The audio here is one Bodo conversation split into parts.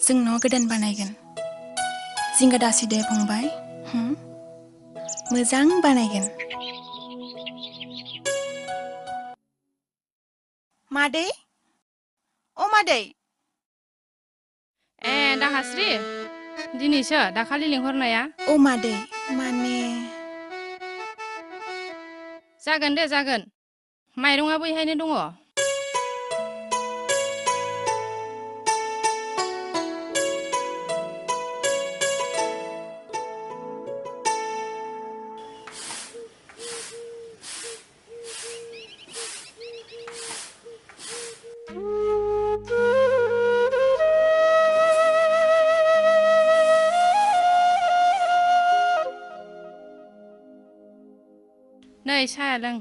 जों न' गोदान बानायगोन। जिंगा दासि दे फंबाय। मोजां बानायगोन। मादै अ मादै दाहास्रि दिनैसो दाखालि लिंहरनाया अ मादै माने जागोन दे जागोन माइरंआ बैहायनो दङ। नै साहा लों।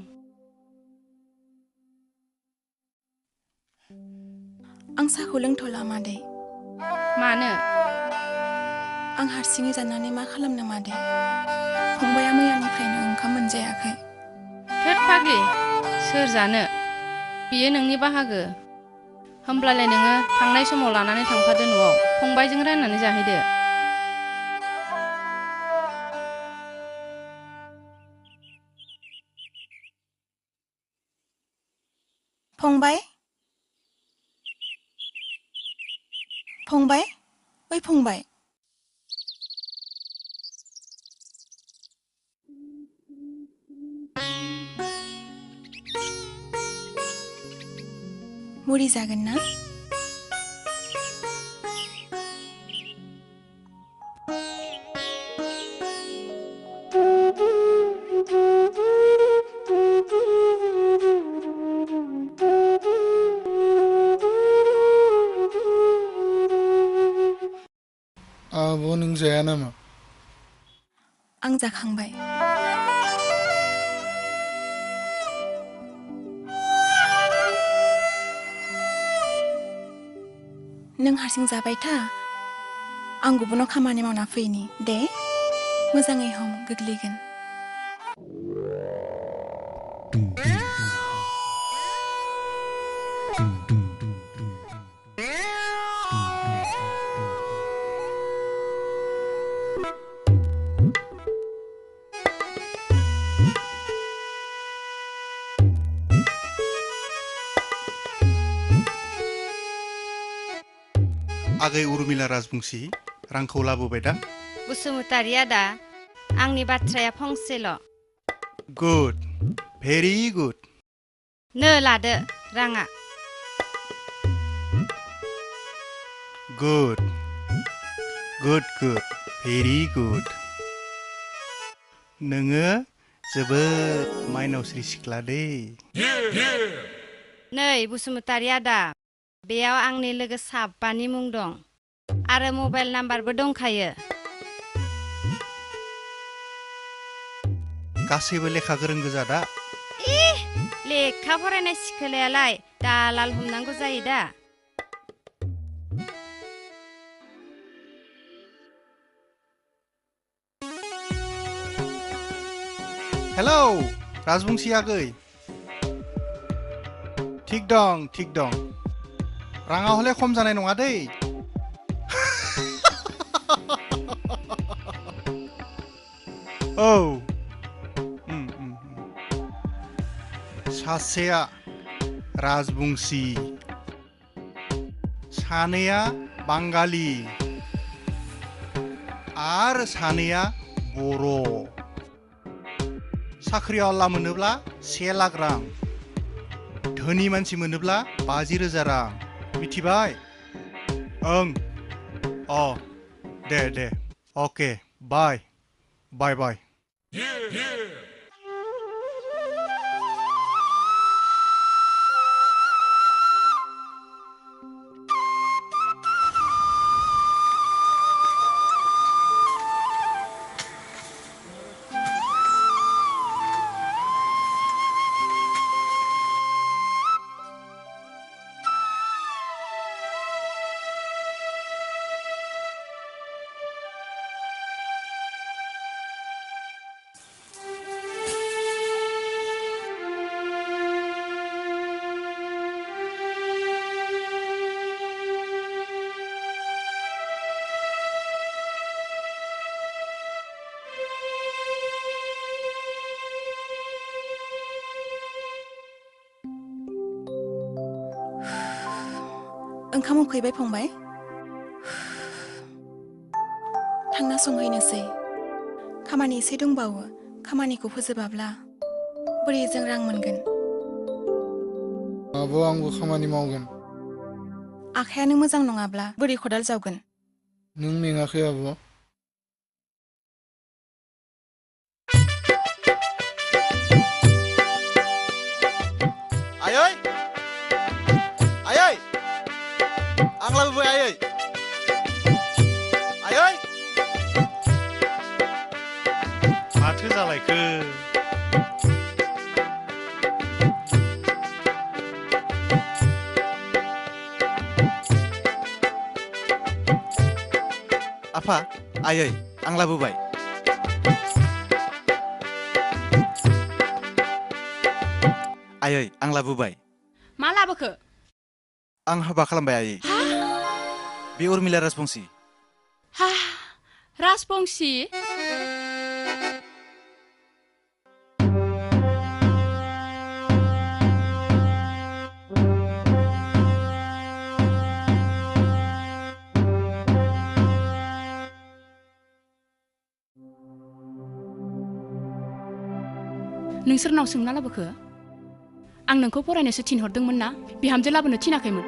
आं साहाखौ लोंथ'ला मादै। मानो? आं हारसिङै जानानै मा खालामनो मादै। फंबाया मैयानिफ्रायनो ओंखाम मोनजायाखै। थोद फाग्लि सोर जानो बेयो नोंनि बाहागो। होमब्लालाय नोङो थांनाय समाव लानानै थांफादो न'आव फंबायजों राननानै जाहैदो। फंबाय फंबाय ओइ फंबाय मुरि जागोन ना? आब' नों जाया नामा? आं जाखांबाय। नों हारसिं जाबाय था आं गुबुनाव खामानि मावना फैनि दे मोजाङै हम गोग्लैगोन। आगै उर्मिला राजबंसि रांखौ लाबोबाय दा? बसुमतारी आदा आंनि बाथ्राया फंसेल'। Good very good. नो लादो राङा। Good good good very good. नोङो जोबोद माइनावस्रि सिख्ला दै। नै बसुमतारी आदा बेयाव आंनि लोगो साबानि मुं दं आरो मबाइल नाम्बारबो दंखायो। गासैबो लेखा गोरों गोजा दा? लेखा फरायनाय सिखोलायालाय दालाल हमनांगौ जायो दा। हेलौ राजबंसि आगै। थिग दं राङा हले खम जानाय नङा दै। औ सासेया राजबंसि सानैया बांगालि आरो सानैया बर'। साख्रिआवला मोनोब्ला 1 लाख रां धोनि मानसि मोनोब्ला 50,000 रां मिथिबाय? ओं अ दे अके बाय। ओंखाम उखैबाय फंबाय? थांना संहैनोसै। खामानि एसे दंबावो। खामानिखौ फोजोबाब्ला बोरै जों रां मोनगोन? आब' आंबो खामानि मावगोन। आखायानो मोजां नङाब्ला बोरै खदाल जावगोन? नों मेङाखै आब'? आयै आयै आं लाबोबाय आयै आयै माथो जालायखो आफा आयै आं लाबोबाय आयै आं लाबोबाय मा लाबोखो? आं हाबा खालामबाय आयै बे उर्मिला राजबंसि हा राजबंसि नोंसोरनाव सोंना लाबोखो? आं नोंखौ फरायनोसो थिनहरदोंमोन ना बिहामजो लाबोनो थिनाखैमोन।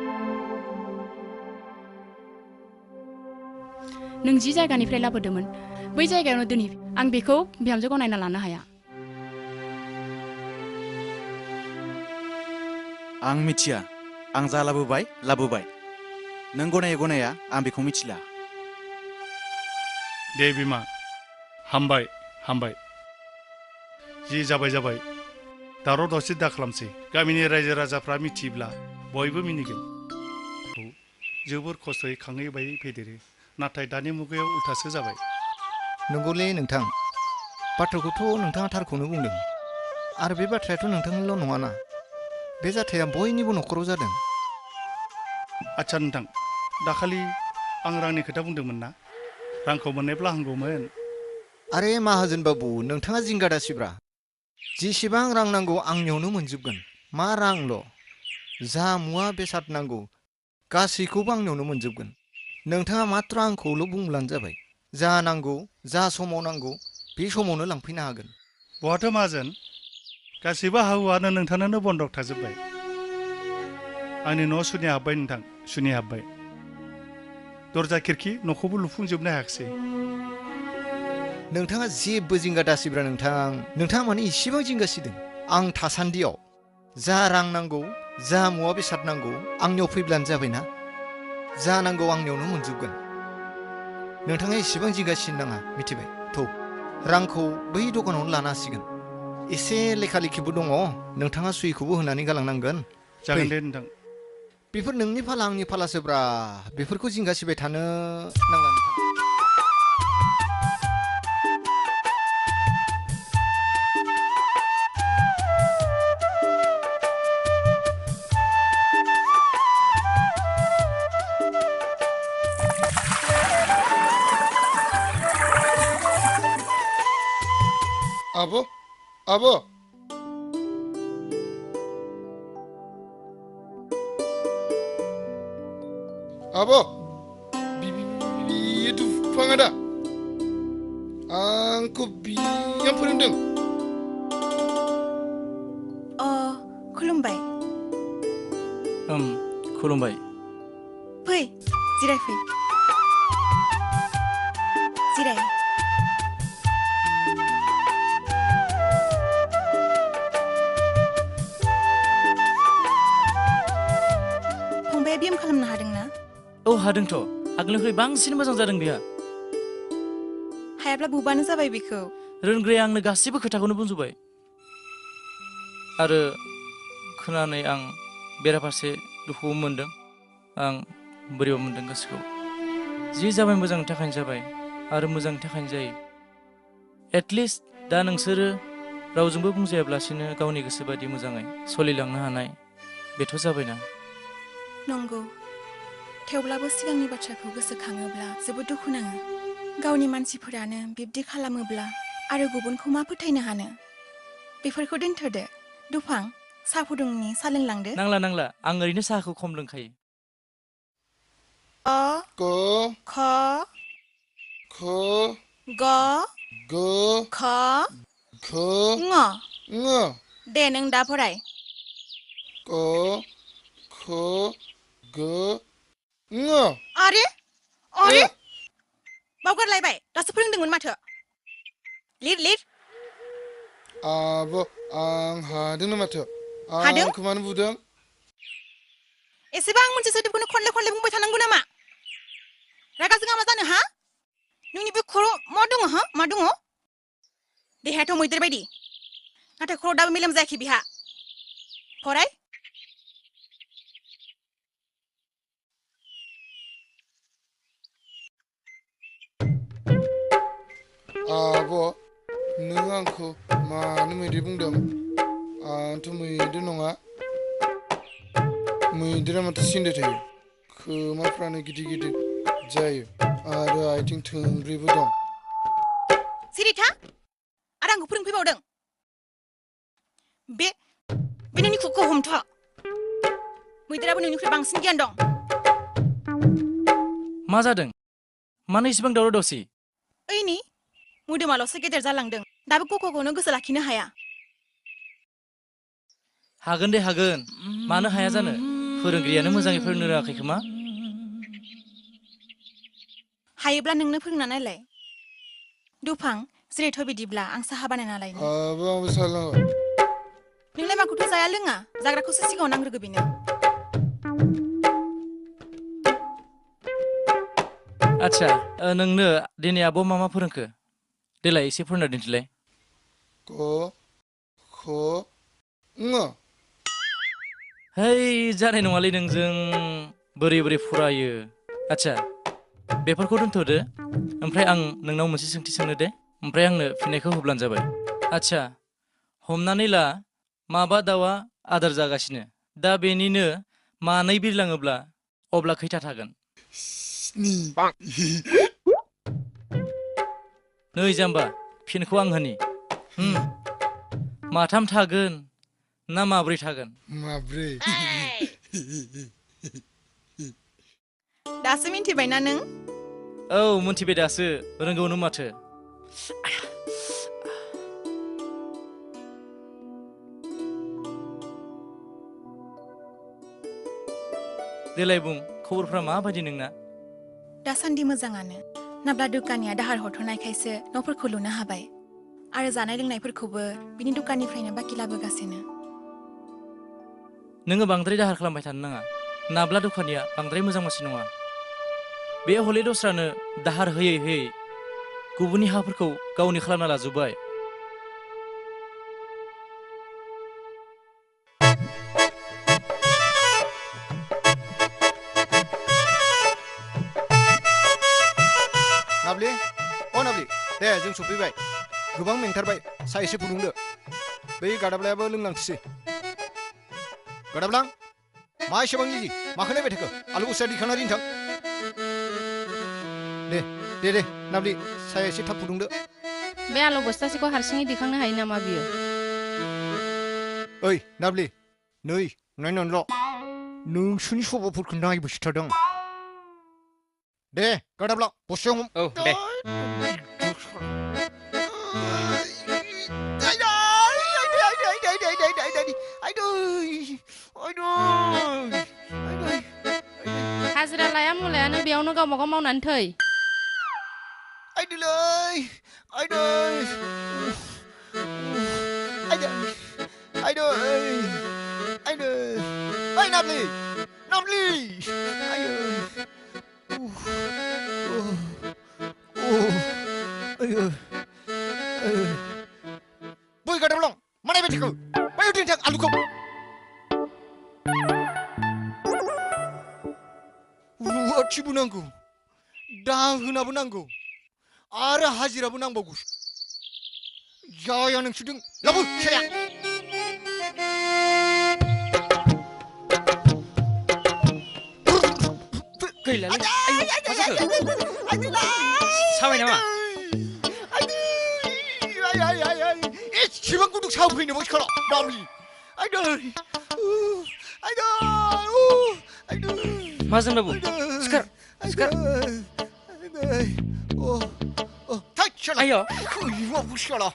नों जि जायगानिफ्राय लाबोदोंमोन बै जायगायावनो दोनहै। आं बेखौ बिहामजो गनायना लानो हाया। आं मिथिया आं जा लाबोबाय नों गनायो गनाया आं बेखौ मिथिला दे बिमा हामबाय जि जाबाय दावराव दावसि दा खालामसै गामिनि रायजो राजाफ्रा मिथियोब्ला बयबो मिनिगोन जोबोर खस्थ'यै खाङै बायै फेदेरो नाथाय दानि मुगायाव उल्थासो जाबाय नंगौलै नोंथां बाथ्राखौथ' नोंथाङा थारखौनो बुंदों आरो बे बाथ्रायाथ' नोंथांनिल' नङाना बे जाथाया बयनिबो न'खराव जादों आच्छा नोंथां दाखालि आं रांनि खोथा बुंदोंमोन ना रांखौ मोननायब्ला हामगौमोन आरे माहाजोन बाबु नोंथाङा जिंगा दासिब्रा जेसेबां रां नांगौ आंनियावनो मोनजोबगोन मा रांल' जा मुवा बेसाद नांगौ गासैखौबो आंनियावनो मोनजोबगोन नोंथाङा मात्र आंखौल' बुंब्लानो जाबाय जा नांगौ जा समाव नांगौ बे समावनो लांफैनो हागोन बहाथो माहाजोन गासैबो हाहुआनो नोंथांनानो बन्दक थाजोब्बाय आंनि न'आव सुनि हाब्बाय नोंथां सुनि हाब्बाय दरजा खिरखि न'खौबो लुफुंजोबनो हायाखिसै नोंथाङा जेबो जिंगा दासिब्रा नोंथाङा माने इसेबां जिंगासिदों आं थासान्दियाव जा रां नांगौ जा मुवा बेसाद नांगौ आंनियाव फैब्लानो जाबायना जा नांगौ आंनियावनो मोनजोबगोन नोंथाङा इसेबां जिंगासिनो नाङा मिथिबाय थौ रांखौ बै दखानावनो लानो हासिगोन एसे लेखा लेखिबो दङ नोंथाङा सुइखौबो होनानै गालांनांगोन जागोन दे नोंथां बेफोर नोंनि फाला आंनि फालासोब्रा बेफोरखौ जिंगासिबाय थानो नांला नोंथां आब' आब' आब' बियो दुफाङा दा आंखौ बियो फोरोंदों खुलुमबाय खुलुमबाय फै जिरायफै जिराय फंबाया ब्याम खालामनो हादोंना औ हादोंथ' आगोलनिख्रुइ बांसिन मोजां जादों बेहा हायाब्ला बुबानो जाबाय बेखौ रोंग्राया आंनो गासैबो खोथाखौनो बुंजोबबाय आरो खोनानानै आं बेराफारसे दुखुबो मोनदों आं बोरैबा मोनदों गोसोखौ जि जाबाय मोजांनि थाखायनो जाबाय आरो मोजांनि थाखायनो जायो एटलिस्ट दा नोंसोरो रावजोंबो बुंजायाब्लासिनो गावनि गोसो बायदि मोजाङै सोलिलांनो हानाय बेथ' जाबायना नंगौ थेवब्लाबो सिगांनि बाथ्राखौ गोसोखाङोब्ला जोबोद दुखु नाङो गावनि मानसिफोरानो बिब्दि खालामोब्ला आरो गुबुनखौ मा फोथायनो हानो बेफोरखौ दोनथ'दो दुफां साहा फुदुंनि साहा लोंलांदो नांला आं ओरैनो साहाखौ खम लोंखायो क ख ख ग ग ख ख ङ ङ दे नों दा फराय क ख ग ङ आरे आरे बावगारलायबाय दासो फोरोंदोंमोन माथो लिर आब' आं हादोंनो माथो हादों? आंखौ मानो बुदों एसेबां मोनसे सोदोबखौनो खनले खनले बुंबाय थानांगौ नामा रागा जोङा मा जानो हा नोंनि बे खर' मा दङ हा मा दङ देहायाथ' मैदेर बायदि नाथाय खर' दाबो मेलेम जायाखै बिहा फराय आब' नों आंखौ मानो मैदेर बुंदों आंथ' मैदेर नङा मैदेरा माथो सिन्देर थायो खोमाफ्रानो गिदिर गिदिर जायो आरो आथिं थोंब्रैबो दं सिरि था आरो आंखौ फोरोंफैबावदों बे नोंनि खुगाखौ हमथ' मैदेराबो नोंनिख्रुइ बांसिन गियान दं मा जादों मानो इसिबां दावराव दावसि ओइनि मोदोमाल'सो गेदेर जालांदों दाबो गख'खौनो गोसो लाखिनो हाया हागोन दे हागोन मानो हाया जानो फोरोंगिरियानो मोजाङै फोरोंनो रोङाखै खोमा हायोब्ला नोंनो फोरोंना नायलाय दुफां जिरायथ' बिदिब्ला आं साहा बानायना लायनि आब' आंबो साहा लोंगोन नोंलाय माखौथ' जाया लोङा जाग्राखौसो सिगाङाव नांग्रोगौ बेनो आच्छा नोंनो दिनै आब' मा फोरोंखो देलाय एसे फोरोंना दिन्थिलाय क ख ङ है जानाय नङालै नोंजों बोरै बोरै फरायो आच्छा बेफोरखौ दोनथ'दो ओमफ्राय आं नोंनाव मोनसे सोंथि सोंनो दे ओमफ्राय आंनो फिननायखौ होब्लानो जाबाय आच्छा हमनानै ला माबा दाउआ आदार जागासिनो दा बेनिनो मानै बिरलाङोब्ला अब्ला खैथा थागोन स्नि नै जाम्बा फिनखौ आं होनि माथाम थागोन ना माब्रै थागोन माब्रै दासो मिन्थिबायना नों औ मोनथिबाय दासो रोंगौनो माथो देलाय बुं खबरफ्रा माबायदि नोंना दासान्दि मोजाङानो नाब्ला दुकानिया दाहार हरथ'नायखायसो न'फोरखौ लुनो हाबाय आरो जानाय लोंनायफोरखौबो बिनि दुकाननिफ्रायनो बाखि लाबोगासिनो नोङो बांद्राय दाहार खालामबाय थानो नाङा नाब्ला दखानिया बांद्राय मोजां मानसि नङा बे हले दस्रानो दाहार होयै होयै गुबुननि हाफोरखौ गावनि खालामना लाजोब्बाय नाब्लि अ नाब्लि दे जों सफैबाय गोबां मेंथारबाय साहा एसे फुदुंदो बै गादाब्लायाबो लोंलांथोसै गादाब्लां मा एसेबां इजि माखौ नायबाय थाखो आलु गुस्रा दिखांना दिनथां दे नाब्लि साहा एसे थाब फुदुंदो बे आलु बस्थासेखौ हारसिङै दिखांनो हायो नामा बियो ओइ नाब्लि नै नायनानैल' नोंसोरनि सभाफोरखौ नायबोसो थादों दे गादाब्ला बस्थायाव हम औ दे हाजिरा लाया मुलायानो बेयावनो गावबा गाव मावनानै थै Boy gadablong, mana betiku? Bayu dinjak aluku. Ruwachibu nanggu, dahunabu nanggu, ara hajirabu nang bagus. Jaya nang sudung, labu saya. गैलालै आयु मा जाखो साबाय नामा एसेबां गुदुं साव फैनो बसिखाला दामलि माजोन बाबु सिखार Sikat. थाइ शाला Ayo. खैमाफोर शाला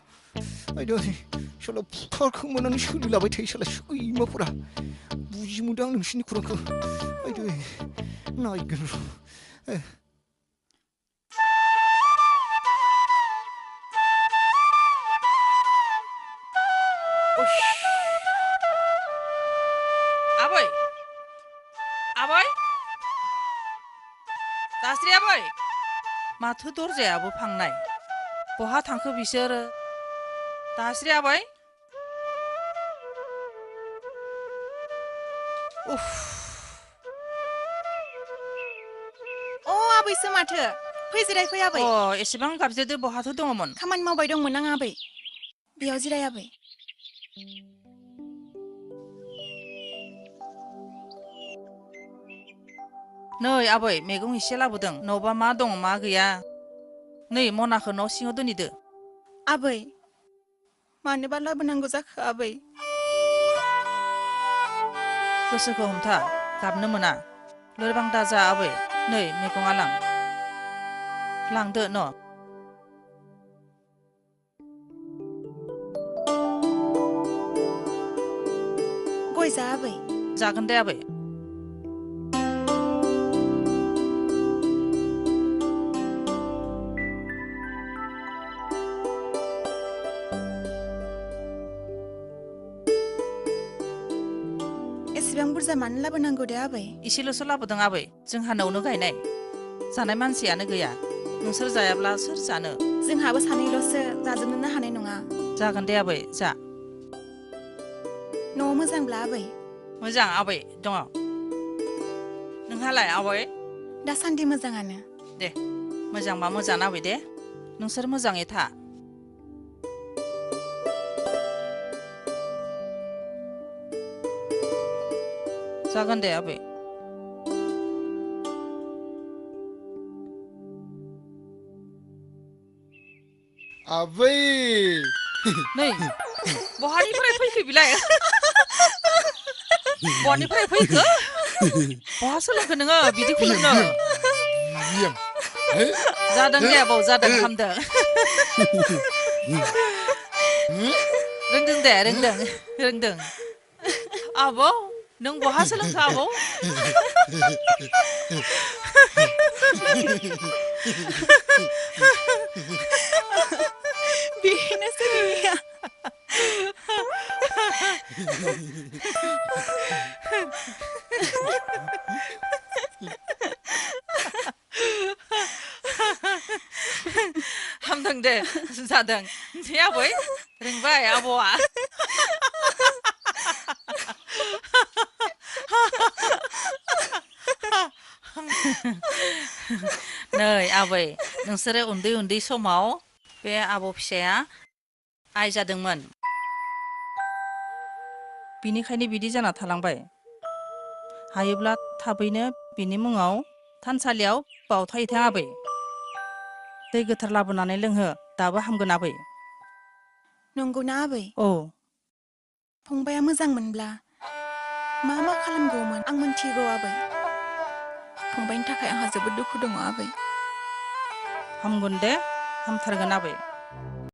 आयदै शाला फुथार खोमानानै सोलिलाबाय थायो शाला सैमाफोरा बुजि मोनदों आं नोंसिनि खुरांखौ आयदै नायगोन र' Aboy. Aboy. Dasri aboy. माथो दरजायाबो फांनाय बहा थांखो बिसोरो दास्रि आबै उफ अ आबैसो माथो फै जिराय फै आबै अ एसेबां गाबज्रिदो बहाथो दङमोन खामानि मावबाय दंमोन आं आबै बेयाव जिराय आबै नै आबै मैगं एसे लाबोदों न'बा मा दं मा गैया नै मनाखौ न' सिङाव दोनहैदो आबै मानोबा लाबोनांगौ जाखो आबै गोसोखौ हमथा गाबनो मोना लोरबां दाजा आबै नै मैगङा लांदो न' गय जा आबै जागोन दे आबै एसेबां बुरजा मानो लाबोनांगौ दे आबै इसेल'सो लाबोदों आबै जोंहा न'आवनो गायनाय जानाय मानसियानो गैया नोंसोर जायाब्ला सोर जानो जोंहाबो सानैल'सो जाजोबनोनो हानाय नङा जागोन दे आबै जा न'आव मोजांब्ला आबै मोजां आबै दङ नोंहालाय आबै दासान्दि मोजाङानो दे मोजांबा मोजां आबै दे नोंसोर मोजाङै था जागोन दे आबै आबै नै बहानिफ्राय फैखो बिलाय बहानिफ्राय फैखो बहा सोलोंखो नोङो बिदि खुलुमनो बियाम जादों दे आबौ जादों हामदों रोंदों दे रोंदों आबौ नों बहा सोलोंखो आबौ बेनोसो बिनिया हामदों दे जादों दे आबै रोंबाय आबौआ नै आबै नोंसोरो उन्दै समाव बे आबौ फिसाया आइ जादोंमोन बिनिखायनो बिदि जाना थालांबाय हायोब्ला थाबैनो बिनि मुङाव थानसालियाव बावथाय हैथां आबै दै गोथार लाबोनानै लोंहो दाबो हामगोन आबै नंगौना आबै औ फंबाया मोजांमोनब्ला मा खालामगौमोन आं मोनथिगौ आबै फंबायनि थाखाय आंहा जोबोद दुखु दङ आबै हामगोन दे हामथारगोन आबै